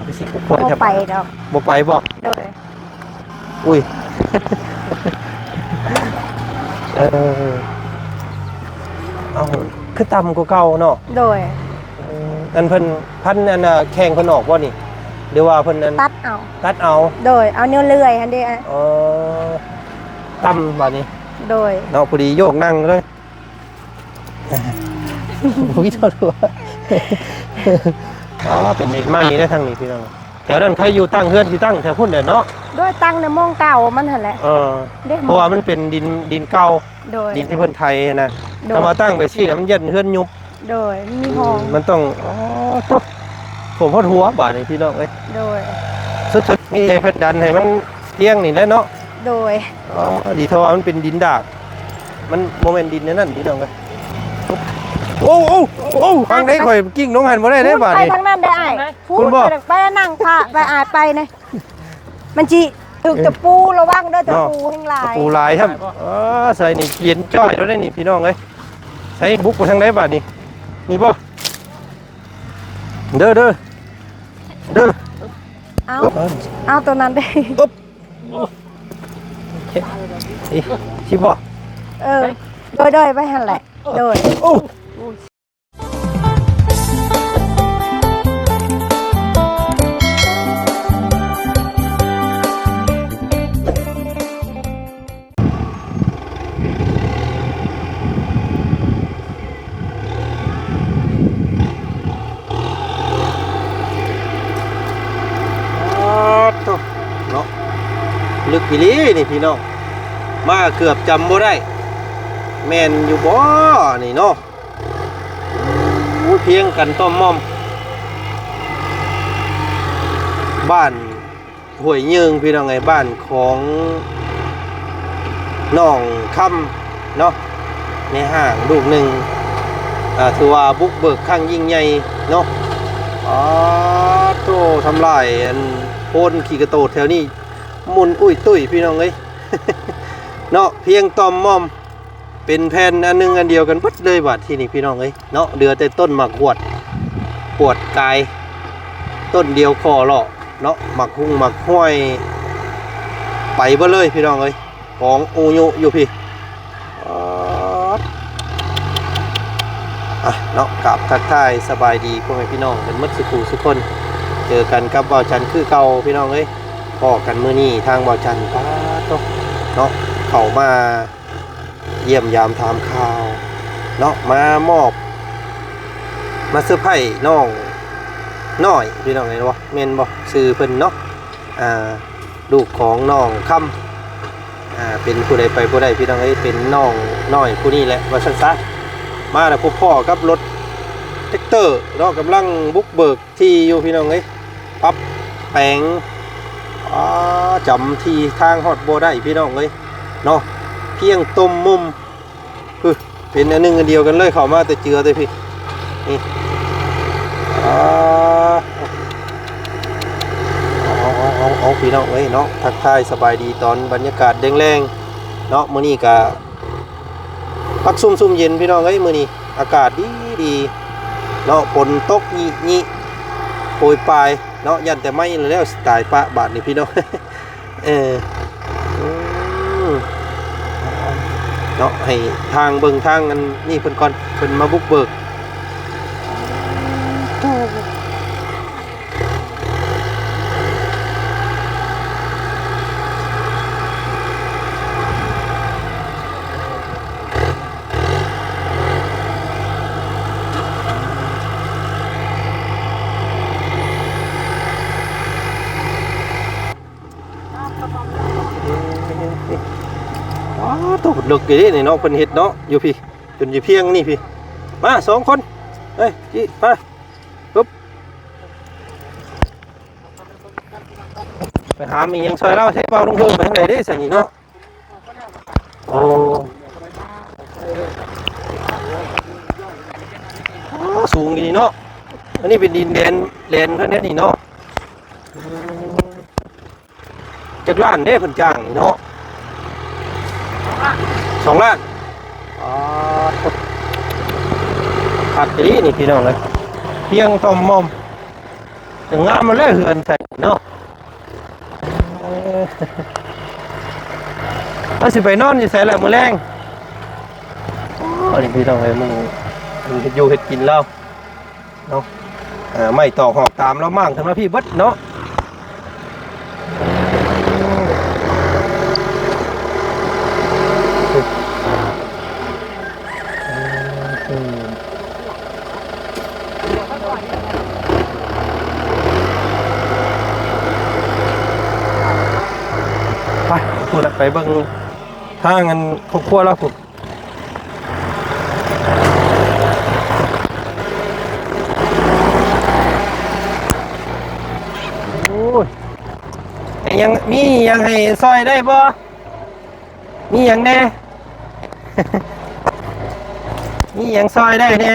ຄືຊິບໍ່ຄ່ອຍ ບໍ່ ແທ້ ໄປດອກ. ບໍ່ໄປບໍ່? ໂດຍ. ອຸ້ຍ ເອີ ເອົ້າ ຄືຕ່ຳກວ່າເກົ່າເນາະ. ໂດຍ. ເອີ ອັນເພິ່ນພັນ ອັນນ່າ ແຂ້ງເພິ່ນອອກບໍ່ນີ້ ຫຼືວ່າເພິ່ນ ອັນ ຕັດເອົາ. ຕັດເອົາ. ໂດຍ. ເອົານິ້ວເລື່ອຍຫັ້ນເດ້. ອໍ ຕ່ຳບາດນີ້. ໂດຍ. ເນາະ ພໍດີໂຍກນັ່ງເລີຍ. ໂອ້ຍ ໂທດ ອໍ ເປັນດິນໃໝ່ເດ້ທາງນີ້ພີ່ນ້ອງ. ແຖວນັ້ນໃຜຢູ່ຕັ້ງເຮືອນ ຊິຕັ້ງແຖວພຸ້ນແຫຼະເນາະ. ໂດຍ. ຕັ້ງໃນໝ່ອງເກົ່າມັນຫັ້ນແຫຼະ. ເອີ ເດ້ ເພາະວ່າມັນເປັນດິນ ດິນເກົ່າ. ໂດຍ. ດິນທີ່ເພິ່ນໄຖນະ. ໂດຍ. ຖ້າມາຕັ້ງໄປຊີ້ ມັນຢ້ານເຮືອນຍຸບ. ໂດຍ. ມັນມີຫ້ອງ. ອືມ ມັນຕ້ອງ ອໍ ໂທ້ ຖ້ວມຮອດຫົວບາດນີ້ພີ່ນ້ອງເອີຍ. ໂດຍ. ສຸດໆ ມີແຕ່ເພິ່ນດັນໃຫ້ມັນພຽງນີ້ແຫຼະເນາະ. ໂດຍ. ອໍ ດີເທົ່າວ່າມັນເປັນດິນດາກ ມັນບໍ່ແມ່ນດິນແນວນັ້ນພີ່ນ້ອງເອີຍ. ໂອ້ ໂອ້ ໂອ້ ທາງໃດຂ້ອຍກິ້ງລົງຫັ້ນບໍ່ໄດ້ເດ້ບາດນີ້. ໄປທາງນັ້ນໄດ້ອ້າຍ. ພຸ້ນ ພຸ້ນບໍ່? ໄປ ໄປນັ່ງພະ ໄປອ້າຍໄປນີ້ ມັນຊິຖືກຕະປູ ເອີ ລະວັງເດີ ຕະປູແຮງຫຼາຍ ຕະປູຫຼາຍຊ້ຳ. ເອີ ໃສ່ນີ້ເຢັນຈ້ອຍໂລດເດ້ນີ້ພີ່ນ້ອງເອີຍ. ໃສ່ບຸກໄປທາງໃດບາດນີ້ ນີ້ບໍ່? ເດີ ເດີ ເດີ. ເອົາ ເອົາໂຕນັ້ນເດ້. ຊິບໍ່? ເອີ ໂດຍໆ ໄປຫັ້ນແຫຼະ. ໂດຍ. ໂອ້ ໂອ້ໂຕ ເນາະ ເລິກອີ່ຫຼີນີ້ພີ່ນ້ອງ. ມາເກືອບຈຳບໍ່ໄດ້ ແມ່ນຢູ່ບໍ່ນີ້ເນາະ. ໂອ້ ພຽງກັນຕ່ອມໝ່ອມ ບ້ານຫ້ວຍຍືງ ພີ່ນ້ອງເອີຍ ບ້ານຂອງນ້ອງຄຳເນາະ ແມ່ຮ້າງລູກໜຶ່ງ. ອ່າ ຖືວ່າບຸກເບີກຄັ້ງຍິ່ງໃຫຍ່ເນາະ. ອາໂຕ ທຳລາຍອັນໂພນຂີ້ກະໂຕດແຖວນີ້ໝຸ່ນອຸ້ຍຕຸ້ຍ ພີ່ນ້ອງເອີຍ ເນາະ ພຽງຕ່ອມໝ່ອມ. ເປັນແຜ່ນອັນໜຶ່ງອັນດຽວກັນເບິດເລີຍບາດທີນີ້ພີ່ນ້ອງເອີຍເນາະ. ເຫຼືອແຕ່ຕົ້ນໝາກຫວດ ຫວດກາຍ ຕົ້ນດຽວຂໍເລາະເນາະ. ໝາກຮຸ່ງໝາກຫ້ວຍໄປເບິດເລີຍພີ່ນ້ອງເອີຍ ກອງອູຍຸຢູ່ພີ້. ອ່ະ ເນາະ ກາບທັກທາຍສະບາຍດີພໍ່ແມ່ພີ່ນ້ອງເພິ່ນໝົດສູ່ຜູ້ສູ່ຄົນ. ເຈີກັນກັບບ່າວຈັນຄືເກົ່າພີ່ນ້ອງເອີຍ. ພໍ້ກັນມື້ນີ້ທາງບ່າວຈັນ ປາໂຕ ເນາະ ເຂົ້າມາ ຢ້ຽມຢາມຖາມຂ່າວເນາະ ມາມອບ ມາເຊີໄພນ້ອງນ້ອຍ ພີ່ນ້ອງເອີຍ ແມ່ນບໍ່ ຊື່ເພິ່ນເນາະ? ອ່າ ລູກຂອງນ້ອງຄຳ ອ່າ ເປັນຜູ້ໃດໄປບໍ່ໄດ້ ພີ່ນ້ອງເອີຍ ເປັນນ້ອງນ້ອຍຜູ້ນີ້ແຫຼະ ວ່າຊັ້ນຊະ. ມາແລ້ວພົບພໍ້ກັບລົດແທັກເຕີເນາະ ກຳລັງບຸກເບີກ ທີ່ຢູ່ພີ່ນ້ອງເອີຍ ປັບແປງ ອາ ຈຳທີ່ທາງຮອດບໍ່ໄດ້ພີ່ນ້ອງເອີຍເນາະ. ພຽງຕົ້ມມຸມ ເປັນອັນໜຶ່ງອັນດຽວກັນເລີຍ ເຂົ້າມາແຕ່ເຈືອແຕ່ພີ້ນີ້. ອາ ເອົາໆໆໆ ພີ່ນ້ອງເອີຍເນາະ ທັກທາຍສະບາຍດີຕອນບັນຍາກາດແລງໆເນາະ. ມື້ນີ້ກະ ພັກຊຸ່ມໆເຢັນພີ່ນ້ອງເອີຍ ມື້ນີ້ອາກາດດີໆເນາະ. ຝົນຕົກຍິໆໂປຍປາຍເນາະ ຢ້ານແຕ່ໄມ້ແລ້ວ ຕາຍປະບາດນີ້ພີ່ນ້ອງ. ເອີ ອືມ ເນາະ ໃຫ້ທາງເບິ່ງທາງອັນນີ້ເພິ່ນກ່ອນ ເພິ່ນມາບຸກເບີກ. ອ້າ ໂຕ ເລິກອີ່ຫຼີນີ້ເນາະ ເພິ່ນເຮັດເນາະ ຢູ່ພີ້ ຈົນຢູ່ພຽງນີ້ພີ້. ມາສອງຄົນ ເອີຍ ມາ ປຶບ ໄປຫາມີຫຍັງຊ່ອຍລາວໃຊ້ເວົ້າລົງເທິງໄປທາງໃດເດ້ຊັ້ນນີ້ເນາະ. ໂອ້ ສູງອີ່ຫຼີເນາະ. ອັນນີ້ເປັນດິນແດນ ແດນເພິ່ນເດ້ນີ້ເນາະ. ອືມ ຈັກລ້ານເດ້ເພິ່ນຈ້າງນີ້ເນາະ? ສອງລ້ານ. ອາ ຄັກອີ່ຫຼີນີ້ພີ່ນ້ອງເອີຍ ພຽງຕ່ອມໝ່ອມ. ງາມມາແລ້ວເຮືອນໃສ່ເນາະ. ເອີ ເຮົາຊິໄປນອນຢູ່ໃສລະມື້ແລງ? ໂອ້ ນີ້ພີ່ນ້ອງເອີຍ ໝູ່ເຮັດຢູ່ເຮັດກິນລາວເນາະ. ເອີ ໄມ້ຕອກຫອກຕາມລາວມ້າງຂຶ້ນມາພີ້ເບິດເນາະ. ໄປ ພຸ້ນລະ ໄປເບິ່ງທາງອັນຄອບຄົວລາວພຸ້ນ. ໂອ້ຍ ຍັງມີຫຍັງໃຫ້ຊ່ອຍໄດ້ບໍ່? ມີຫຍັງແດ່? ມີຫຍັງຊ່ອຍໄດ້ແດ່?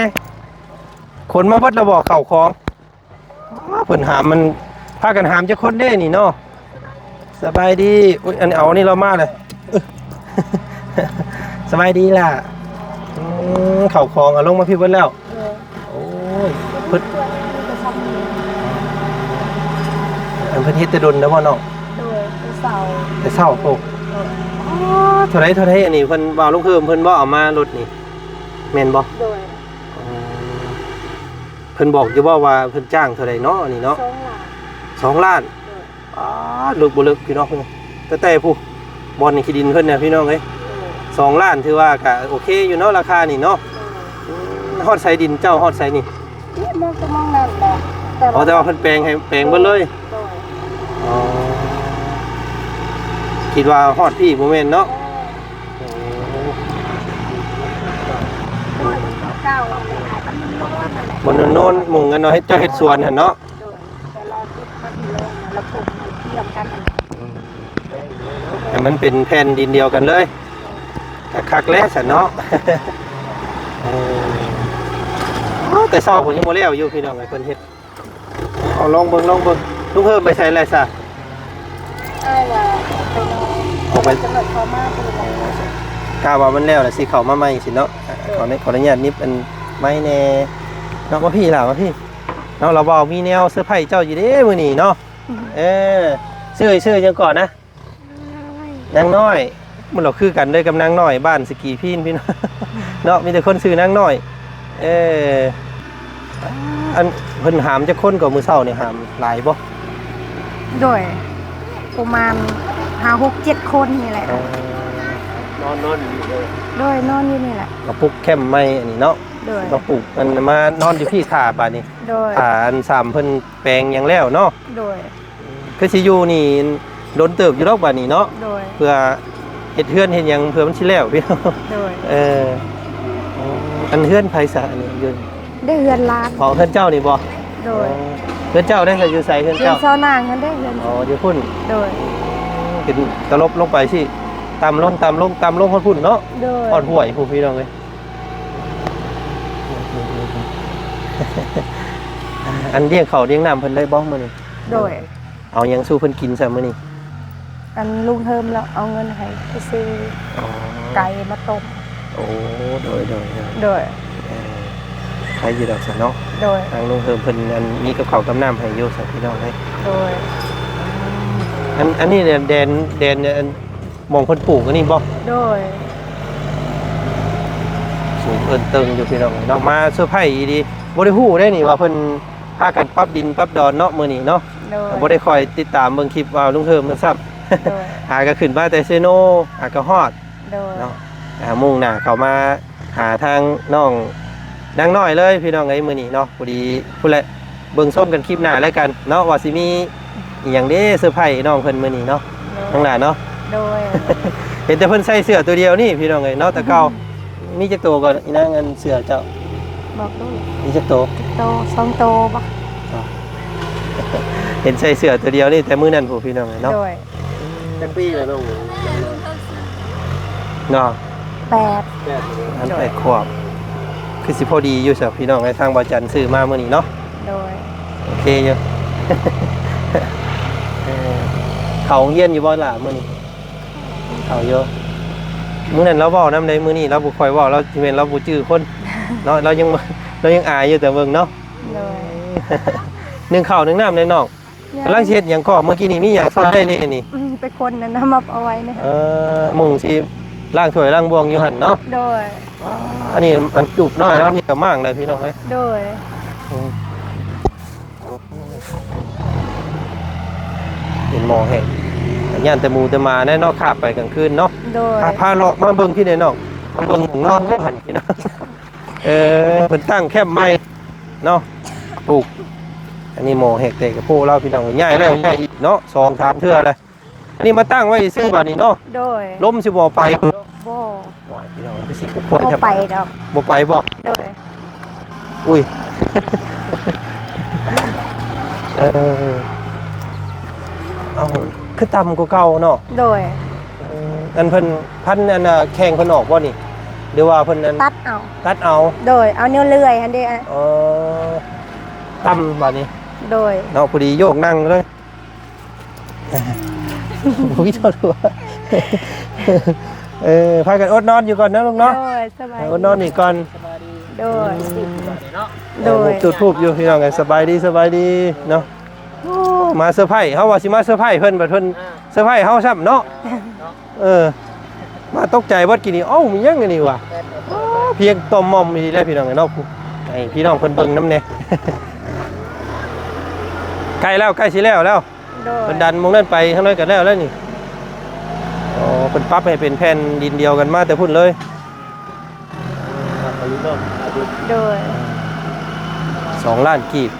ຂົນມາເບິດແລ້ວບໍ່ ເຂົ້າຂອງ? ອ້າ ເພິ່ນຫາມ ມັນພາກັນຫາມຈັກຄົນເດ້ນີ້ເນາະ? ສະບາຍດີ. ອຸ້ຍ ອັນ ເອົາອັນນີ້ລາວມາເລີຍ. ສະບາຍດີຫຼ້າ. ອືມ ເຂົ້າຂອງເອົາລົງມາພີ້ເບິດແລ້ວ. ໂດຍ ໂອ້ຍ ເພິ່ນ ອັນເພິ່ນເຮັດແຕ່ດົນແລ້ວບໍ່ນ້ອງ? ໂດຍ ແຕ່ເຊົ້າ ແຕ່ເຊົ້າ. ໂອ້ ໂດຍ ອໍ ເທົ່າໃດ ເທົ່າໃດ ອັນນີ້ເພິ່ນວ່າລຸງເພີ່ມເພິ່ນບໍ່ເອົາມາລົດນີ້ ແມ່ນບໍ່? ໂດຍ ອໍ ເພິ່ນບອກຢູ່ບໍ່ວ່າເພິ່ນຈ້າງເທົ່າໃດເນາະ ອັນນີ້ເນາະ? ສອງລ້ານ ສອງລ້ານ. ໂດຍ ປາດ ເລິກບໍ່ເລິກພີ່ນ້ອງເອີຍ ແຕ່ ແຕ່ຜູ້ບ່ອນນີ້ ຂີ້ດິນເພິ່ນນະພີ່ນ້ອງເອີຍ. ໂດຍ ສອງລ້ານ ຖືວ່າກະໂອເຄຢູ່ເນາະ ລາຄານີ້ເນາະ. ໂດຍ ອືມ ຮອດໃສດິນເຈົ້າ ຮອດໃສນີ້? ນີ້ມອງ ກໍມອງນັ້ນແຫຼະ ອໍ ແຕ່ວ່າເພິ່ນແປງໃຫ້ ແປງເບິດເລີຍ. ໂດຍ ອໍ ຄິດວ່າຮອດພີ້ ບໍ່ແມ່ນເນາະ? ໂອ້ ໂອ້ຍ ມັນເກົ່າໆ ມັນໂນນໆ ໝ່ອງອັນເນາະ ເຮັດ ເຈົ້າເຮັດສວນຫັ້ນເນາະ? ໂດຍ ແຕ່ລາວເກັບມາທີຫຼັງ ແລ້ວປົກມາທຽມກັນ. ອືມ ໃຫ້ມັນເປັນແຜ່ນດິນດຽວກັນເລີຍ ກະຄັກແລ້ວຊັ້ນເນາະ. ເອີ ໂອ້ ແຕ່ເຊົ້າພຸ້ນຍັງບໍ່ແລ້ວຢູ່ພີ່ນ້ອງເອີຍ ເພິ່ນເຮັດ. ເອົາ ລອງເບິ່ງ ລອງເບິ່ງ. ລຸງເພີ່ມໄປໃສແລ້ວຊະ? ອ້າຍວ່າໄປນອນ ອອກໄປ ກຳນົດເຂົ້າມາພຸ້ນແຫຼະ. ກະວ່າມັນແລ້ວລະຊິເຂົ້າມາໃໝ່ຊີ້ເນາະ. ໂດຍ ຂໍ ຂໍອະນຸຍາດໜິບອັນໄມ້ແດ່ເນາະ. ມາພີ້ລະ ມາພີ້ເນາະ. ລາວເວົ້າມີແນວເຊີໄພເຈົ້າຢູ່ເດ້ມື້ນີ້ເນາະ. ເອີ ຊື່ ຊື່ຫຍັງກ່ອນນະ? ນາງນ້ອຍ. ມັນລາວຄືກັນເລີຍກັບນາງນ້ອຍບ້ານສະກີພີນພີ່ນ້ອງເນາະ. ມີແຕ່ຄົນຊື່ນາງນ້ອຍ. ເອີ ອັນ ເພິ່ນຫາມຈັກຄົນກໍມື້ເຊົ້ານີ້ ຫາມຫຼາຍບໍ່? ໂດຍ ປະມານຫ້າ ຫົກ ເຈັດຄົນນີ້ແຫຼະ. ອໍ ນອນ ນອນຢູ່ນີ້ເລີຍ. ໂດຍ ນອນຢູ່ນີ້ແຫຼະ. ມາປຸກແຄມໃໝ່ອັນນີ້ເນາະ. ໂດຍ ມາປຸກ ອັນ ມານອນຢູ່ພີ້ຖ້າບາດນີ້. ໂດຍ ຖ້າອັນສາມເພິ່ນແປງຫຍັງແລ້ວເນາະ. ໂດຍ ຄືຊິຢູ່ນີ້ດົນເຕີບຢູ່ດອກບາດນີ້ເນາະ. ໂດຍ ເພື່ອເຮັດເຮືອນເຮັດຫຍັງ ເພື່ອມັນຊິແລ້ວພີ່ນ້ອງ. ໂດຍ ເອີ ອັນເຮືອນໃຜຊະອັນນີ້ຢູ່? ໄດ້ເຮືອນຫຼານ. ອໍ ເຮືອນເຈົ້ານີ້ບໍ່? ໂດຍ ເອີ ເຮືອນເຈົ້າໄດ້ຊະ ຢູ່ໃສເຮືອນເຈົ້າ? ຢູ່ຊາວນາງຫັ້ນເດ້ເຮືອນ. ອໍ ຢູ່ພຸ້ນ. ໂດຍ ເປັນຕະຫຼົບລົງໄປຊິ ຕ່ຳລົງ ຕ່ຳລົງ ຕ່ຳລົງຮອດພຸ້ນເນາະ. ໂດຍ ຮອດຫ້ວຍພຸ້ນພີ່ນ້ອງເອີຍ. ອັນລ້ຽງເຂົ້າລ້ຽງນ້ຳເພິ່ນໄດ້ບໍ່ມື້ນີ້? ໂດຍ ເອົາຫຍັງສູ່ເພິ່ນກິນຊະມື້ນີ້? ອັນລຸງເຮີມລາວເອົາເງິນໃຫ້ໄປຊື້ ອໍ ໄກ່ມາຕົ້ມ. ໂອ້ ໂດຍ ໂດຍ ໂດຍ ໂດຍ ເອີ ໃຄຢູ່ດອກຊະເນາະ. ໂດຍ ທາງລຸງເຮີມເພິ່ນອັນມີກັບເຂົ້າກັບນ້ຳໃຫ້ຢູ່ຊະພີ່ນ້ອງເອີຍ. ໂດຍ ອັນ ອັນນີ້ແດນ ແດນ ແດນ ອັນ ໝ່ອງເພິ່ນປູກອັນນີ້ບໍ່? ໂດຍ ສູງເອີ້ນເຕີງຢູ່ພີ່ນ້ອງເນາະ. ມາເຊີໄພອີ່ຫຼີ ບໍ່ໄດ້ຮູ້ເດ້ນີ້ວ່າເພິ່ນພາກັນປັບດິນປັບດອນເນາະ ມື້ນີ້ເນາະ. ໂດຍ ບໍ່ໄດ້ຄ່ອຍຕິດຕາມເບິ່ງຄລິບວ່າລຸງເຮີມເພິ່ນຊ້ຳ. ໂດຍ ຫາກໍຂຶ້ນມາແຕ່ເຊໂນ ຫາກໍຮອດ. ໂດຍ ເນາະ ອ່າ ມຸ່ງໜ້າເຂົ້າມາຫາທາງນ້ອງນາງນ້ອຍເລີຍພີ່ນ້ອງເອີຍ ມື້ນີ້ເນາະ. ພໍດີພຸ້ນແຫຼະ ເບິ່ງຊົມກັນຄລິບໜ້າແລ້ວກັນເນາະ ວ່າຊິມີອີ່ຫຍັງເດ້ເຊີໄພນ້ອງເພິ່ນມື້ນີ້ເນາະ. ໂດຍ ນ້ອງຫຼ້າເນາະ. ໂດຍ ເຫັນແຕ່ເພິ່ນໃສ່ເສື້ອຕົວດຽວນີ້ພີ່ນ້ອງເອີຍເນາະ ແຕ່ເກົ່າ. ມີຈັກໂຕກໍອີນາງ ອັນເສື້ອເຈົ້າ? ບອກລູກ ມີຈັກໂຕ? ຈັກໂຕ? ສອງໂຕບໍ່? ເຫັນໃສ່ເສື້ອຕົວດຽວນີ້ແຕ່ມື້ນັ້ນພຸ້ນພີ່ນ້ອງເອີຍເນາະ. ໂດຍ ຈັກປີແລ້ວນ້ອງ? ເນາະ ແປດ ແປດ ອັນແປດຂວບ. ຄືຊິພໍດີຢູ່ຊະພີ່ນ້ອງເອີຍ ທາງບ່າວຈັນຊື້ມາມື້ນີ້ເນາະ. ໂດຍ ໂອເຄຢູ່. ເອີ ເຂົ້າໂຮງຮຽນຢູ່ບໍ່ຫຼ້າມື້ນີ້? ເຂົ້າຢູ່. ມື້ນັ້ນລາວເວົ້ານຳໃດ ມື້ນີ້ລາວບໍ່ຄ່ອຍເວົ້າ ລາວຊິແມ່ນລາວບໍ່ຈື່ຄົນເນາະ. ລາວຍັງ ລາວຍັງອາຍຢູ່ ແຕ່ເບິ່ງເນາະ. ໂດຍ ໜຶ້ງເຂົ້າໜຶ້ງນ້ຳແດ່ນ້ອງ. ຍັງ ກຳລັງຊິເຮັດຫຍັງກໍ? ເມື່ອກີ້ນີ້ມີຫຍັງຊ່ອຍໄດ້ແດ່ນີ້? ອືມ ໄປຄົນນັ້ນນຳມາເອົາໄວ້ນີ້. ເອີ ມຸງຊິລ້າງຖ້ວຍລ້າງບ່ວງຢູ່ຫັ້ນເນາະ. ໂດຍ. ອັນນີ້ມັນຈູບນ້ອຍແລ້ວ ມີກະມ້າງໄດ້ພີ່ນ້ອງເອີຍ. ໂດຍ. ອືມ ເປັນໝໍແຫ້ງ ຢ້ານແຕ່ໝູແຕ່ໝາແນ່ເນາະ ຄາບໄປກາງຄືນເນາະ. ໂດຍ. ພາ ພາເລາະມາເບິ່ງພີ້ແດ່ນ້ອງ ມາເບິ່ງໝ່ອງນອນເດ້ຫັ້ນພີ່ນ້ອງ. ເອີ ເພິ່ນຕັ້ງແຄມໃໝ່ເນາະ ປູກ ອັນນີ້ໝໍແຮກແຕກກະໂພລາວພີ່ນ້ອງ ຍ້າຍແລ້ວຍ້າຍອີກເນາະ ສອງສາມເທື່ອແລ້ວ. ອັນນີ້ມາຕັ້ງໄວ້ຊື່ບາດນີ້ເນາະ. ໂດຍ. ລົມຊິບໍ່ໄປບໍ່? ບໍ່. ໂອ້ຍ ພີ່ນ້ອງ ຄືຊິຄົວນ ບໍ່ໄປດອກ. ບໍ່ໄປບໍ່? ໂດຍ. ອຸ້ຍ ເອີ ເອົາ ຄືຕ່ຳກວ່າເກົ່າເນາະ. ໂດຍ. ເອີ ອັນເພິ່ນພັນອັນນະ ແຂ້ງເພິ່ນອອກບໍ່ນີ້ ຫຼືວ່າເພິ່ນອັນ ຕັດເອົາ ຕັດເອົາ? ໂດຍ. ເອົາແນວເລື່ອຍຫັ້ນເດ້. ອໍ ຕ່ຳບາດນີ້. ໂດຍ. ເນາະ ພໍດີໂຍກນັ່ງເລີຍ ບໍ່ມີໂທດຫົວ. ເອີ ພາກັນອົດນອນຢູ່ກ່ອນເນາະ ລຸງເນາະ. ໂດຍ. ສະບາຍດີ. ອົດນອນນີ້ກ່ອນ. ສະບາຍດີ. ໂດຍ. ເອີ ໂດຍ. ຈູດທູບຢູ່ພີ່ນ້ອງເອີຍ. ສະບາຍດີ ສະບາຍດີເນາະ. ໂອ້ ມາເຊີໄພ ເຮົາວ່າຊິມາເຊີໄພເພິ່ນ ບັດເພິ່ນ ອ່າ ເຊີໄພເຮົາຊ້ຳເນາະ. ເນາະ ເອີ ມາຕົກໃຈເບິດກີ້ນີ້ ເອົ້າ ມີຫຍັງອັນນີ້ຫວາ? ພຽງຕ່ອມໝ່ອມອີ່ຫຼີແຫຼະພີ່ນ້ອງເອີຍເນາະ. ໃຫ້ພີ່ນ້ອງເພິ່ນເບິ່ງນຳແດ່. ໃກ້ແລ້ວ ໃກ້ຊິແລ້ວແລ້ວ. ໂດຍ. ເພິ່ນດັນໝ່ອງນັ້ນໄປທາງນັ້ນກະແລ້ວແລ້ວນີ້. ອໍ ເພິ່ນປັບໃຫ້ເປັນແຜ່ນດິນດຽວກັນມາແຕ່ພຸ້ນເລີຍ. ໂດຍ. ສອງລ້ານກີບ.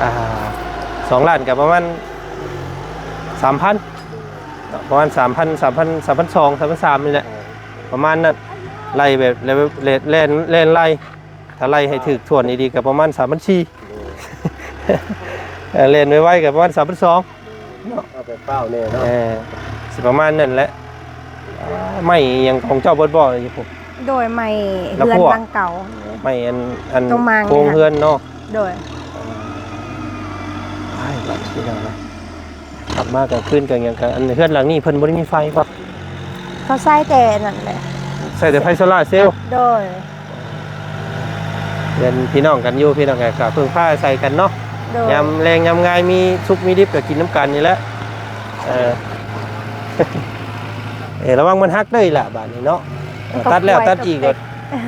ອ່າ ສອງລ້ານກະປະມານສາມພັນ ປະມານສາມພັນ ສາມພັນ ສາມພັນສອງ ສາມພັນສາມນີ້ແຫຼະ ປະມານນັ້ນ. ໄລ່ແບບ ແລ່ນ ແລ່ນ ແລ່ນໄລ່ ຖ້າໄລ່ໃຫ້ຖືກຖ້ວນດີໆກະປະມານສາມພັນສີ່. ເອີ ແລ່ນໄວໆກະປະມານສາມພັນສອງເນາະ. ເອົາແບບຟ້າວແດ່ເນາະ. ເອີ ຊິປະມານນັ້ນແຫຼະ. ໄມ້ຫຍັງຂອງເຈົ້າເບິດບໍ່ຢູ່ພຸ້ນ? ໂດຍ. ໄມ້ເຮືອນຫຼັງເກົ່າ ໄມ້ອັນ ອັນໂຄງເຮືອນເນາະ. ໂດຍ. ໄປ ໄປ ໄປ ກັບມາກາງຄືນກາງຫຍັງກະ ອັນເຮືອນຫຼັງນີ້ເພິ່ນບໍ່ໄດ້ມີໄຟບໍ່? ເຂົາໃຊ້ແຕ່ນັ້ນແຫຼະ ໃຊ້ແຕ່ໄຟໂຊລາເຊວ. ໂດຍ. ເປັນພີ່ນ້ອງກັນຢູ່ ພີ່ນ້ອງກະເພິ່ງພາອາໄສກັນເນາະ. ໂດຍ. ຍາມແລງຍາມງາຍມີສຸກມີດິບກະກິນນຳກັນນີ້ແຫຼະ. ເອີ ເອີ ລະວັງມັນຫັກເດີລະບາດນີ້ເນາະ. ຕັດແລ້ວຕັດອີກໂລດ. ອື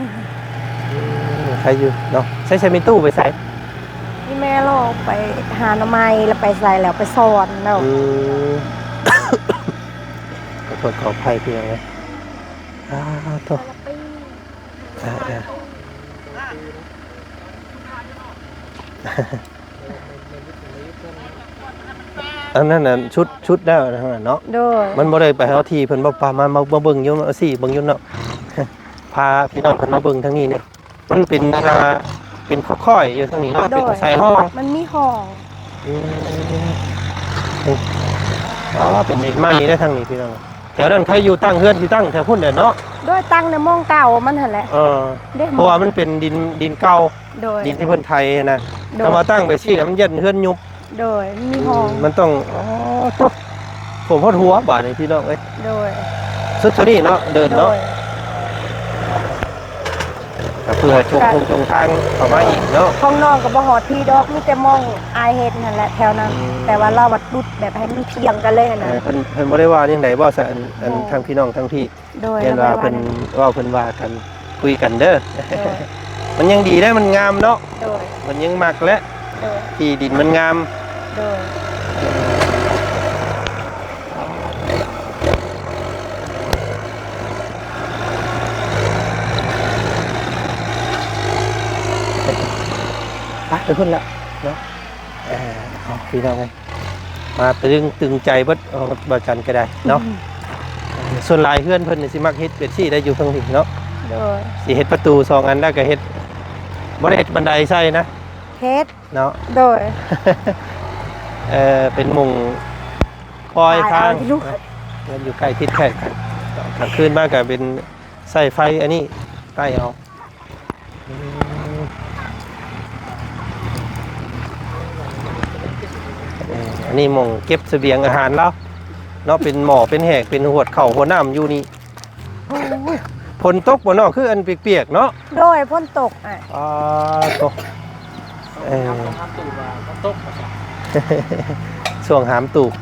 ມ ໃຄຢູ່ເນາະ. ໃຊ້ ໃຊ້ແມ່ຕູ້ໄປໃສ? ອີ່ແມ່ລາວໄປຫາໜໍ່ໄມ້ ລະໄປໃສແລ້ວ ໄປສອນແລ້ວ. ອືມ ຂໍໂທດຂໍອະໄພພີ່ນ້ອງເອີຍ. ອ້າໂທ້ ເອີ ເອີ ອັນນັ້ນນະ ຊຸດ ຊຸດແລ້ວທາງນັ້ນເນາະ. ໂດຍ. ມັນບໍ່ໄດ້ໄປເຮົາທີ່ເພິ່ນບໍ່ພາມາ ມາເບິ່ງຢູ່ ມາຊີ້ເບິ່ງຢູ່ເນາະ. ພາພີ່ນ້ອງເພິ່ນມາເບິ່ງທາງນີ້ເນາະ. ມັນເປັນ ອ່າ ເປັນຄ່ອຍໆຢູ່ທາງນີ້ເນາະ. ໂດຍ. ເປັນສາຍຮ່ອງ ມັນມີຮ່ອງ. ອືມ ອໍ ເປັນດິນໃໝ່ເດ້ທາງນີ້ພີ່ນ້ອງ. ແຖວນັ້ນໃຜຢູ່ຕັ້ງເຮືອນ ຊິຕັ້ງແຖວພຸ້ນແຫຼະເນາະ. ໂດຍ. ຕັ້ງໃນໝ່ອງເກົ່າມັນຫັ້ນແຫຼະ. ເອີ ເດ້ ເພາະວ່າມັນເປັນດິນ ດິນເກົ່າ. ໂດຍ. ດິນທີ່ເພິ່ນໄຖຫັ້ນນະ. ໂດຍ. ຖ້າວ່າຕັ້ງໄປຊີ້ລະມັນຢ້ານເຮືອນຍຸບ. ໂດຍ. ມັນມີຮ່ອງ. ອືມ ມັນຕ້ອງ ອໍ ໂທ້ ຖ້ວມຮອດຫົວບາດນີ້ພີ່ນ້ອງເອີຍ. ໂດຍ. ສຸດເທົ່ານີ້ເນາະ ເດີນເນາະ. ໂດຍ. ກະເພື່ອຊົງ ກະຊົງ ຊົງທາງເຂົ້າມາອີກເນາະ. ຂອງນ້ອງກະບໍ່ຮອດພີ້ດອກ ມີແຕ່ໝ່ອງອ້າຍເຮັດຫັ້ນແຫຼະ ແຖວນັ້ນ. ອືມ ແຕ່ວ່າລາວບັດດຸດແບບໃຫ້ມັນພຽງກັນເລີຍຫັ້ນນະ. ເອີ ເພິ່ນ ເພິ່ນບໍ່ໄດ້ວ່າແນວໃດບໍ່ຊະ ອັນ ອັນ ໂດຍ ທາງພີ່ນ້ອງທາງພີ້. ໂດຍ. ເຫັນວ່າເພິ່ນເວົ້າ ເພິ່ນວ່າກັນ ຄຸຍກັນເດີ. ໂດຍ. ມັນຍັງດີເດ້ ມັນງາມເນາະ. ໂດຍ. ມັນຍັງມັກແຫຼະ. ໂດຍ. ທີ່ດິນມັນງາມ. ໂດຍ. ໄປ ໄປພຸ້ນລະເນາະ. ເອີ ເອົາ ພີ່ນ້ອງເອີຍ ມາຕຶງ ຕຶງໃຈເບິດ ເອົາ ບ່າວຈັນກະໄດ້ເນາະ. ອືມ ສ່ວນຫຼາຍເຮືອນເພິ່ນນີ້ຊິມັກເຮັດແບບຊີ້ໄດ້ ຢູ່ເທິງນີ້ເນາະ. ໂດຍ. ຊິເຮັດປະຕູສອງອັນ ແລ້ວກະເຮັດ ບໍ່ໄດ້ເຮັດບັນໄດໃສ່ນະ. ເຮັດ ເນາະ. ໂດຍ. ເອີ ເປັນມຸງປ່ອຍທາງ ເຮືອນຢູ່ໃກ້ທິດໃກ້ກັນ ກາງຄືນມາກະເປັນໃຊ້ໄຟອັນນີ້ໃຕ້ເອົາ. ອືມ ເອີ ອັນນີ້ໝ່ອງເກັບສະບຽງອາຫານລາວເນາະ ເປັນໝໍ້ ເປັນແຫກ ເປັນຫວດເຂົ້າຫວດນ້ຳຢູ່ນີ້. ໂອ້ຍ ໂພ ຝົນຕົກບໍ່ນ້ອງ? ຄືອັນປຽກໆເນາະ. ໂດຍ ຝົນຕົກ. ອາ ໂຕ ເອີ ຫາມຕູບວ່າຝົນຕົກວ່າຊັ້ນ. ຊ່ວງຫາມຕູບ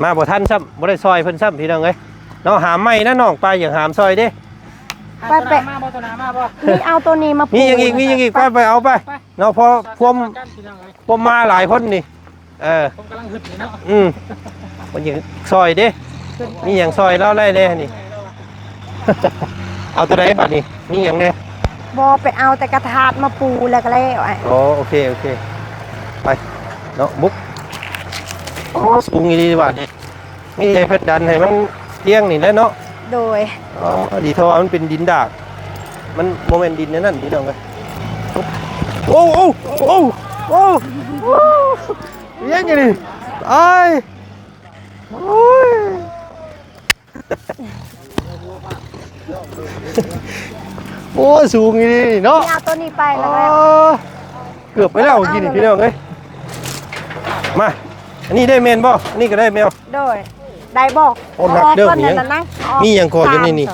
ມາບໍ່ທັນຊ້ຳ ບໍ່ໄດ້ຊ່ອຍເພິ່ນຊ້ຳ ພີ່ນ້ອງເອີຍເນາະ. ຫາມໃໝ່ນະນ້ອງ ປາຢາກຫາມຊ່ອຍເດ້. ໄປ ໄປ ມາບໍ່ ໂຕໜ້າມາບໍ່? ນີ້ ເອົາໂຕນີ້ມາ ມີຫຍັງອີກ ມີຫຍັງອີກ? ໄປ ໄປເອົາໄປເນາະ. ເພາະພວມ ພວມມາຫຼາຍຄົນນີ້. ເອີ ຜົມກຳລັງຫຶດຢູ່ເນາະ. ອືມ ມັນຍັງຊ່ອຍເດ້. ມີຫຍັງຊ່ອຍລາວໄດ້ແດ່ນີ້? ເອົາໂຕໃດບາດນີ້? ມີຫຍັງແດ່? ບໍ່ ໄປເອົາແຕ່ກະທາດມາປູແລ້ວກໍແລ້ວ. ອໍ ໂອເຄ ໂອເຄ ໄປເນາະ ບຸກ. ໂອ້ ສູງອີ່ຫຼີບາດນີ້. ມີແຕ່ເພິ່ນດັນໃຫ້ມັນພຽງນີ້ແຫຼະເນາະ. ໂດຍ. ອໍ ດີເທົ່າວ່າມັນເປັນດິນດາກ ມັນບໍ່ແມ່ນດິນອັນນັ້ນ ພີ່ນ້ອງເອີຍ. ໂອ້ ໂອ້ ໂອ້ ໂອ້ ໂອ້ ອີຫຍັງນີ້? ອ້າຍ ໂອ້ຍ ໂອ້ຍ ສູງອີ່ຫຼີເນາະ. ເອົາໂຕນີ້ໄປແລ້ວ. ອໍ ເກືອບໄປແລ້ວເມື່ອກີ້ນີ້ ພີ່ນ້ອງເອີຍ. ມາ ອັນນີ້ໄດ້ແມ່ນບໍ່? ອັນນີ້ກໍໄດ້ແມ່ນ. ໂດຍ. ໄດ້ບໍ່? ໂອ້ ໜັກເດີ ມີຫຍັງ ມີຫຍັງເກາະຢູ່ໃນນີ້?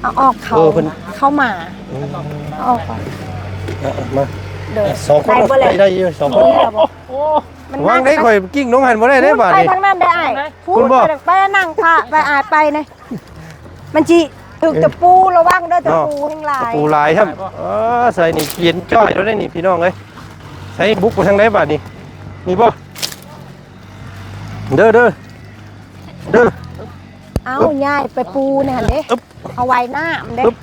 ເອົາອອກ ເຂົາ ເອີ ເພິ່ນ ເຂົາມາ. ອືມ ເອົາອອກກ່ອນ. ເອົາມາ. ໂດຍ. ສອງຄົນໄດ້ບໍ່ແຫຼະ? ໄດ້ຢູ່ ສອງຄົນ. ໂອ້ ມັນ ວາງໄດ້ ໜັກ ຂ້ອຍກິ້ງລົງຫັ້ນບໍ່ໄດ້ເດ້ບາດນີ້. ໄປທາງນັ້ນໄດ້ອ້າຍ. ພຸ້ນ ພຸ້ນບໍ່? ໄປ ໄປນັ່ງພະ ໄປອ້າຍໄປນີ້ ມັນຊິຖືກຕະປູ ເອີ ລະວັງເດີ ຕະປູແຮງຫຼາຍ ເນາະ ຕະປູຫຼາຍຊ້ຳ. ເອີ ໃສ່ນີ້ເຢັນຈ້ອຍໂລດເດ້ນີ້ ພີ່ນ້ອງເອີຍ. ໃສ່ບຸກໄປທາງໃດບາດນີ້? ນີ້ບໍ່? ເດີ ເດີ ເດີ. ເອົາ ອຶບ ຍ້າຍໄປປູໃນຫັ້ນເດ້. ອຶບ ເອົາໄວ້ນ້ຳເດ້. ອຶບ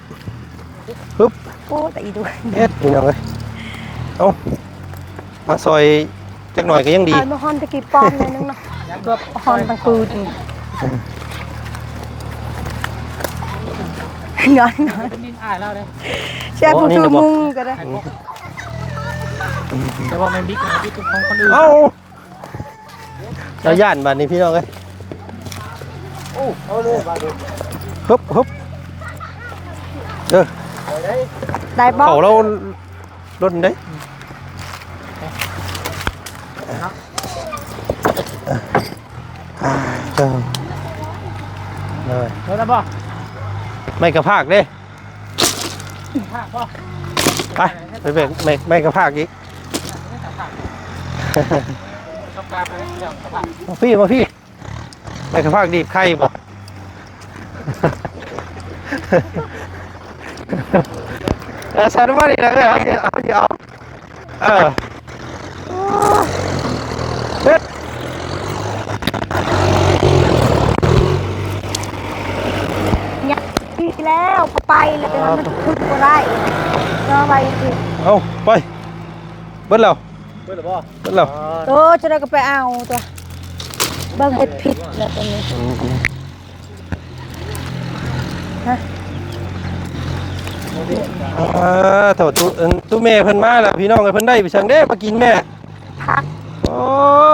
ຮຶບ ໂອ້ ຕາອີດູ ເຮັດ ພີ່ນ້ອງເອີຍ. ເອົາ ມາຊ່ອຍຈັກໜ້ອຍກໍຍັງດີ. ເອົາມາຮ່ອນຕະກີປອມໜ້ອຍໜຶ່ງເນາະ ເກືອບຮ່ອນຕັ້ງປືນອີກ. ຍ້ອນ ຍ້ອນ ດິນອ້າຍລາວເດ້. ແຊບຜູ້ຖືມຸງກໍໄດ້. ອືມ ແຕ່ວ່າແມ່ນບິກ ບິກຂອງຄົນອື່ນ. ເອົາ ລາວຢ້ານບາດນີ້ ພີ່ນ້ອງເອີຍ. ໂອ້ ເອົາເລີຍບາດນີ້ ຮຶບ ຮຶບ. ເອີ ໄດ້ບໍ່? ເຂົ້າລາວ ດົນເດ້. ເອີ ເອີ ເອີ ໄດ້ແລ້ວບໍ່? ໄມ້ກະພາກເດ້. ພາກບໍ່? ໄປ ໄປແບກໄມ້ ໄມ້ກະພາກອີກ. ມາພີ້ ມາພີ້. ໄປກະພາກດີບໄຂ່ບໍ່? ເອີ ສັນມານີ້ນະ ເອີ ເອົາ ເອົາ ເອົາ ເອີ ເຮັດ ຍັກທີ່ແລ້ວກໍໄປແລ້ວ ແຕ່ວ່າມັນຂຶ້ນບໍ່ໄດ້ ກໍໄວ້ທີ່ ເອົາ ໄປ ເບິດແລ້ວ. ເບິດແລ້ວບໍ່? ເບິດແລ້ວ. ເອີ ຈັ່ງໃດກໍໄປເອົາຕົວະ ເບິ່ງເຮັດຜິດແລ້ວຕົວນີ້. ອືມ ຮະ ອ່າ ໂທ້ ຕູ້ ຕູ້ແມ່ເພິ່ນມາແລ້ວ ພີ່ນ້ອງເອີຍ. ເພິ່ນໄດ້ໄປສັງເດ້ມາກິນແມ່? ຜັກ. ໂອ້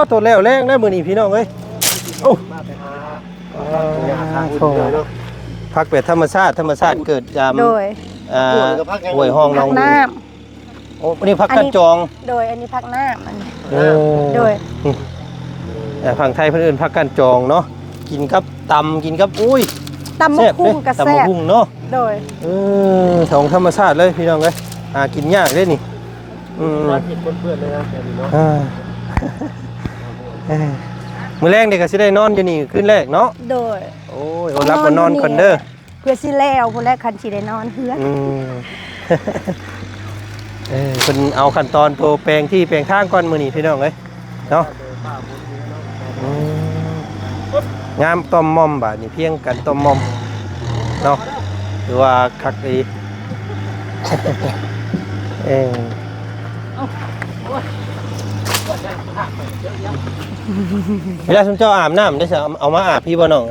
ໂຕແລ້ວແລງແລ້ວມື້ນີ້ ພີ່ນ້ອງເອີຍ. ໂອ້ ອ່າ ໂທ້ ຜັກແບບທຳມະຊາດ ທຳມະຊາດເກີດຕາມ ໂດຍ ອ່າ ຫ້ວຍຮ່ອງໜອງ ຜັກນ້ຳ. ໂອ້ ອັນນີ້ຜັກ ອັນນີ້ ກ້ານຈອງ. ໂດຍ ອັນນີ້ຜັກນ້ຳ ອັນນີ້ ເອີ ໂດຍ ນີ້ ເອີ ຝັ່ງໄທເພິ່ນເອີ້ນຜັກກ້ານຈອງເນາະ ກິນກັບຕຳ ກິນກັບ ໂອ້ຍ ຕຳບັກຫຸ່ງກໍແຊບ ຕຳບັກຫຸ່ງເນາະ ໂດຍ ເອີ ຂອງທຳມະຊາດເລີຍພີ່ນ້ອງເອີຍ ຫາກິນຍາກເດ້ນີ້ ອືມ ເອີ ມື້ແລງນີ້ກໍຊິໄດ້ນອນຢູ່ນີ້ຄືນແລກເນາະ ໂດຍ ໂອ້ຍ ອົດຫຼັບອົດນອນກ່ອນເດີ. ເພື່ອຊິແລ້ວພຸ້ນແຫຼະ ຄັນຊິໄດ້ນອນເຮືອນ ອືມ ເອີ ເພິ່ນເອົາຂັ້ນຕອນໂຕແປງທີ່ແປງທາງກ່ອນມື້ນີ້ພີ່ນ້ອງເອີຍເນາະ ອືມ ງາມຕ່ອມໝ່ອມ ບາດນີ້ພຽງກັນຕ່ອມໝ່ອມເນາະ ຖືວ່າຄັກອີ່ຫຼີ ເອີ ເວລາຊຸມເຈົ້າອາບນ້ຳໄດ້ຊະ ເອົາມາອາບພີ້ບໍ່ນ້ອງ?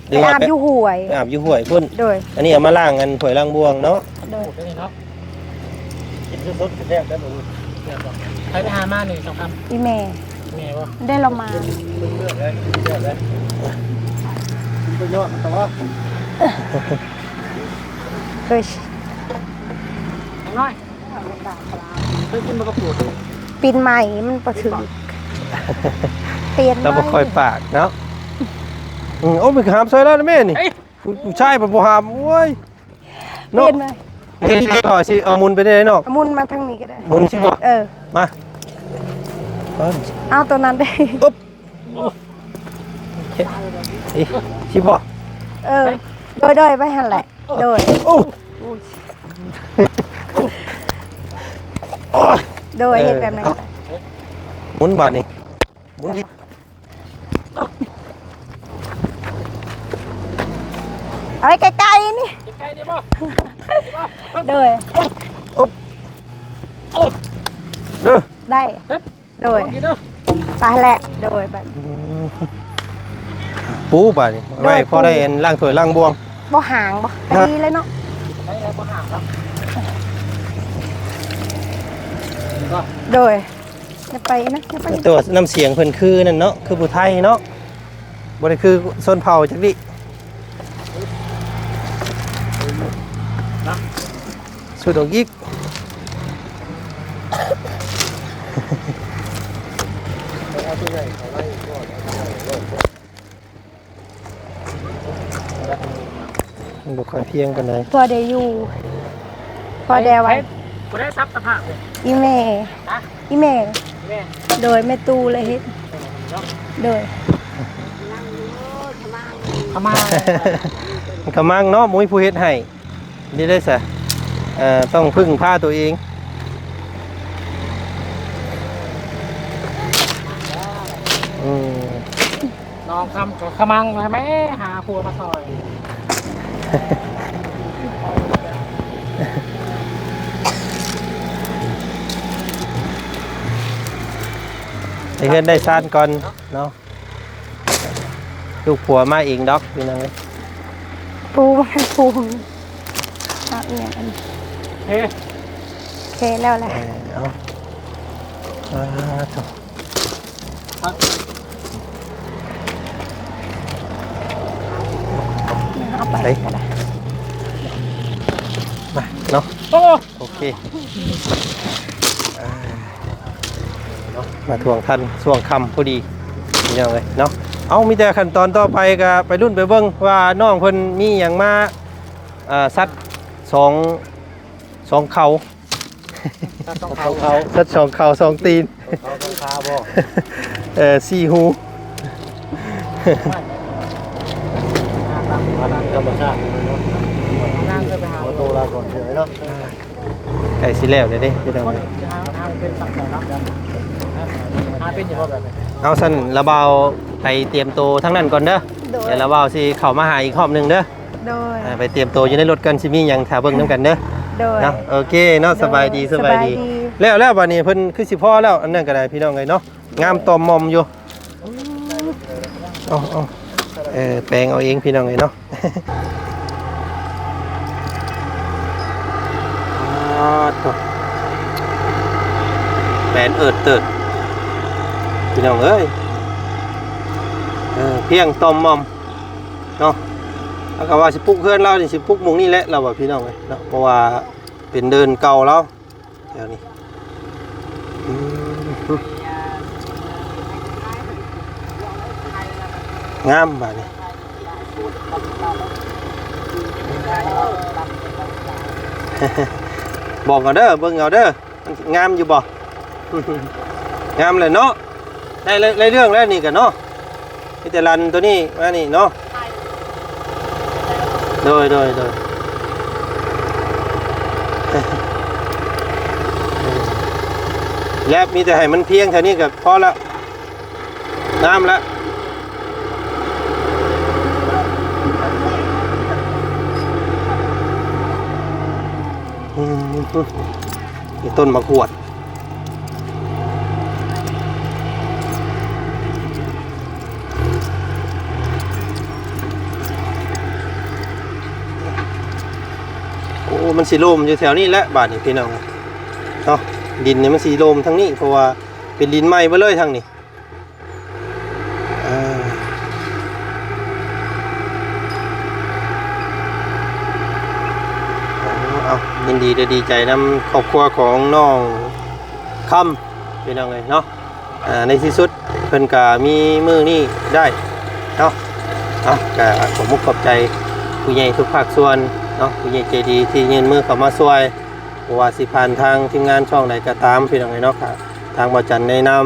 ຫຼືວ່າໄປອາບຢູ່ຫ້ວຍ ໄປອາບຢູ່ຫ້ວຍພຸ້ນ ໂດຍ ອັນນີ້ເອົາມາລ້າງອັນຖ້ວຍລ້າງບ່ວງເນາະ ໂດຍ ກິນສົດໆແຊບໄດ້ບໍ່ ໃຜໄປຫາມານີ້ສອງຄຳ ອີ່ແມ່ ແມ່ບໍ່ ໄດ້ລາວມາ ເລືອກໄດ້ ເລືອກໄດ້ ກິນໄປຍອດມັນຕະວ່າ ເອີຍ ນ້ອຍ ເຄີຍກິນບໍ່ກະປູດ? ປີ້ນໃໝ່ມັນບໍ່ຖືກ ປ່ຽນໃໝ່ ລາວບໍ່ຄ່ອຍປາກເນາະ ອືມ ໂອ້ ໄປຫາມຊ່ອຍລາວແມ່ນີ້ ເອີຍ ຜູ້ ຜູ້ຊາຍເພິ່ນບໍ່ຫ້າມ ໂອ້ຍ ເນາະ ປ່ຽນໃໝ່ ເຮັດດີກວ່າຊິເອົາໝູນໄປໄດ້ເນາະ ໝູນມາທາງນີ້ກໍໄດ້ ໝູນຊິບໍ່ ເອີ ມາ ເອົາໂຕນັ້ນເດ້ ອຶບ ເອີ ຊິບໍ່ ເອີ ໂດຍໆ ໄປຫັ້ນແຫຼະ ໂດຍ ໂອ້ ໂດຍ ເອີ ເຮັດແບບນັ້ນ ໝູນບາດນີ້ ໝູນ ເອົາໄວ້ໃກ້ໆ ນີ້ ໃກ້ໆ ນີ້ບໍ່ ໂດຍ ເອີ ໄດ້ ໂດຍ ໄປແຫຼະ ໂດຍ ບັດ ອືມ ປູບາດນີ້ ໂດຍ ໄວ້ພໍໄດ້ ປູ ອັນ ລ້າງຖ້ວຍລ້າງບ່ວງ ບໍ່ຫາງບໍ່ ກະດີເລີຍເນາະ ໂດຍ ຢ່າໄປນະ ຢ່າໄປ ແຕ່ວ່ານ້ຳສຽງເພິ່ນຄືນັ້ນເນາະ ຄືຜູ້ໄທເນາະ ບໍ່ໄດ້ຄືຊົນເຜົ່າຈັກດິ ສຸດອອກອີກ ມັນບໍ່ຄ່ອຍພຽງປານໃດ ພໍໄດ້ຢູ່ ພໍໄດ້ໄວ້ ໃຜ ຜູ້ໃດສັບຕະພາບນີ້ ອີ່ແມ່ ຮະ ອີ່ແມ່ ແມ່ ໂດຍ ແມ່ຕູ້ເລີຍເຮັດ ເອີ ເນາະ ໂດຍ ຂະມັງ ຂະມັງ ຂະມັງເນາະ ບໍ່ມີຜູ້ເຮັດໃຫ້ ນີ້ໄດ້ສະ ເອີ ຕ້ອງເພິ່ງພາຕົວເອງ ອືມ ນ້ອງຄຳກໍຂະມັງໃຫ້ແມ່ ຫາຜົວມາຊ່ອຍ ໃຫ້ເຮືອນໄດ້ຊານກ່ອນເນາະ ລູກຜົວມາເອງດອກ ພີ່ນ້ອງເອີຍ ປູ ປູ ເອົາອີ່ຫຍັງອັນນີ້ ເຄ ເຄແລ້ວແຫຼະ ເອີ ເອົາ ອ່າ ໂທ້ ເອົາໄປ ໄປ ກໍໄດ້ ມາເນາະ ໂອ້ ໂອເຄ ອ່າ ມາທວງທັນຊ່ວງຄ່ຳພໍດີ ພີ່ນ້ອງເອີຍເນາະ ເອົາ ມີແຕ່ຂັ້ນຕອນຕໍ່ໄປກໍໄປລຸ້ນໄປເບິ່ງວ່ານ້ອງເພິ່ນມີຫຍັງມາ ເອີ ສັດສອງ ສອງເຂົາ ສັດສອງເຂົາ ສັດສອງເຂົາສອງຕີນ ສອງເຂົາສອງຂາບໍ່ ເອີ ສີ່ຫູ ທຳມະຊາດເນາະ ໂຕລາກ່ອນເດີເນາະ ໃກ້ຊິແລ້ວແລ້ວເດ້ ພີ່ນ້ອງ ເອົາຊັ້ນລະບ່າວໄປຕຽມໂຕທາງນັ້ນກ່ອນເດີ ໂດຍ ດຽວລະບ່າວຊິເຂົ້າມາຫາອີກຮອບໜຶ່ງເດີ ໂດຍ ອ່າ ໄປຕຽມໂຕຢູ່ໃນລົດກ່ອນ ຊິມີຫຍັງຖ້າເບິ່ງນຳກັນເດີ ໂດຍ ເນາະ ໂອເຄເນາະ ໂດຍ ສະບາຍດີ ສະບາຍດີ ສະບາຍດີ ແລ້ວ ແລ້ວບາດນີ້ເພິ່ນຄືຊິພໍແລ້ວ ອັນນັ້ນກໍໄດ້ ພີ່ນ້ອງເອີຍເນາະ ງາມຕ່ອມມອມຢູ່ ເອົາ ເອົາ ເອີ ແປງເອົາເອງ ພີ່ນ້ອງເອີຍເນາະ ອ່າ ໂທ້ ແປນເອີດເຕີດ ພີ່ນ້ອງເອີຍ ເອີ ພຽງຕ່ອມມອມ ເນາະ ລາວກໍວ່າຊິປຸກເຮືອນລາວນີ້ ຊິປຸກໝ່ອງນີ້ແຫຼະ ລາວວ່າ ພີ່ນ້ອງເອີຍເນາະ ເພາະວ່າເປັນເດີ່ນເກົ່າລາວແຖວນີ້ ອືມ ງາມບາດນີ້ ບອກເອົາເດີ ເບິ່ງເອົາເດີ. ມັນງາມຢູ່ບໍ່? ງາມແຫຼະເນາະ ໄດ້ເລີຍ ໄດ້ເລື່ອງແລ້ວນີ້ກະເນາະ ມີແຕ່ລັນໂຕນີ້ມານີ້ເນາະ ໂດຍ ໂດຍ ໂດຍ ແລ້ວມີແຕ່ໃຫ້ມັນພຽງເທົ່ານີ້ກະພໍລະ ງາມລະ ອືມ ນີ້ຕົ້ນໝາກຫວດ ໂອ້ ມັນຊິລົມຢູ່ແຖວນີ້ແຫຼະບາດນີ້ພີ່ນ້ອງເນາະ ດິນນີ້ມັນຊິລົມທາງນີ້ ເພາະວ່າເປັນດິນໃໝ່ເບິດເລີຍທາງນີ້. ເອີ ເອົາ ຍິນດີ ແລະ ດີໃຈນຳຄອບຄົວຂອງນ້ອງຄຳ ພີ່ນ້ອງເອີຍເນາະ ໃນທີ່ສຸດເພິ່ນກະມີມື້ນີ້ໄດ້ເນາະ ເອົາ ກະຂອບມຸກຂອບໃຈ ຜູ້ໃຫຍ່ທຸກພາກສ່ວນເນາະ ຜູ້ໃຫຍ່ໃຈດີທີ່ຍື່ນມືເຂົ້າມາຊ່ວຍ ບໍ່ວ່າຊິຜ່ານທາງທີມງານຊ່ອງໃດກໍຕາມ ພີ່ນ້ອງເອີຍເນາະ ກໍທາງບ່າວຈັນໃນນາມ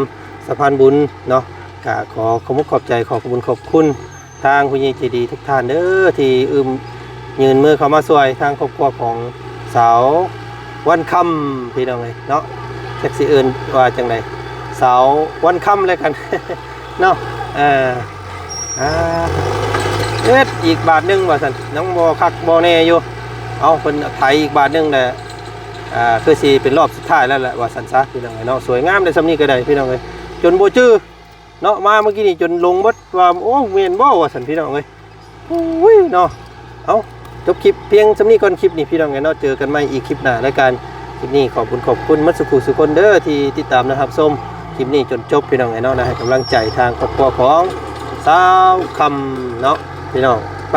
ສະພານບຸນເນາະ ກໍຂໍຂອບອົກຂອບໃຈ ຂອບບຸນຂອບຄຸນ ທາງຜູ້ໃຫຍ່ໃຈດີທຸກທ່ານເດີ ທີ່ອື້ມຍື່ນມືເຂົ້າມາຊ່ວຍທາງຄອບຄົວຂອງສາວວັນຄຳ ພີ່ນ້ອງເອີຍເນາະ ຈັກຊິເອີ້ນວ່າຈັ່ງໃດ ສາວວັນຄຳແລ້ວກັນເນາະ ເອີ ອ່າ ເຮັດອີກບາດໜຶ່ງວ່າຊັ້ນ ຍັງບໍ່ຄັກບໍ່ແນ່ຢູ່ ເອົາ ເພິ່ນໄຖອີກບາດໜຶ່ງແຫຼະ ອ່າ ຄືຊິເປັນລອບສຸດທ້າຍແລ້ວແຫຼະວ່າຊັ້ນຊະ ພີ່ນ້ອງເອີຍເນາະ ສວຍງາມໄດ້ສ່ຳນີ້ກໍໄດ້ ພີ່ນ້ອງເອີຍ ຈົນບໍ່ຈື່ ເນາະ ມາເມື່ອກີ້ນີ້ຈົນຫຼົງເບິດວ່າ ໂອ້ ແມ່ນບໍ່ວ່າຊັ້ນ ພີ່ນ້ອງເອີຍ ໂອ້ຍເນາະ ເອົາ ຈົບຄລິບພຽງສ່ຳນີ້ກ່ອນ ຄລິບນີ້ ພີ່ນ້ອງເອີຍເນາະ ເຈີກັນໃໝ່ອີກຄລິບໜ້າແລ້ວກັນ ຄລິບນີ້ຂອບຄຸນຂອບຄຸນໝົດສູ່ຜູ້ສູ່ຄົນເດີ ທີ່ຕິດຕາມ ແລະ ຮັບຊົມຄລິບນີ້ຈົນຈົບ ພີ່ນ້ອງເອີຍເນາະ ແລະ ໃຫ້ກຳລັງໃຈທາງຄອບຄົວຂອງສາວຄຳເນາະ ພີ່ນ້ອງ ໄປ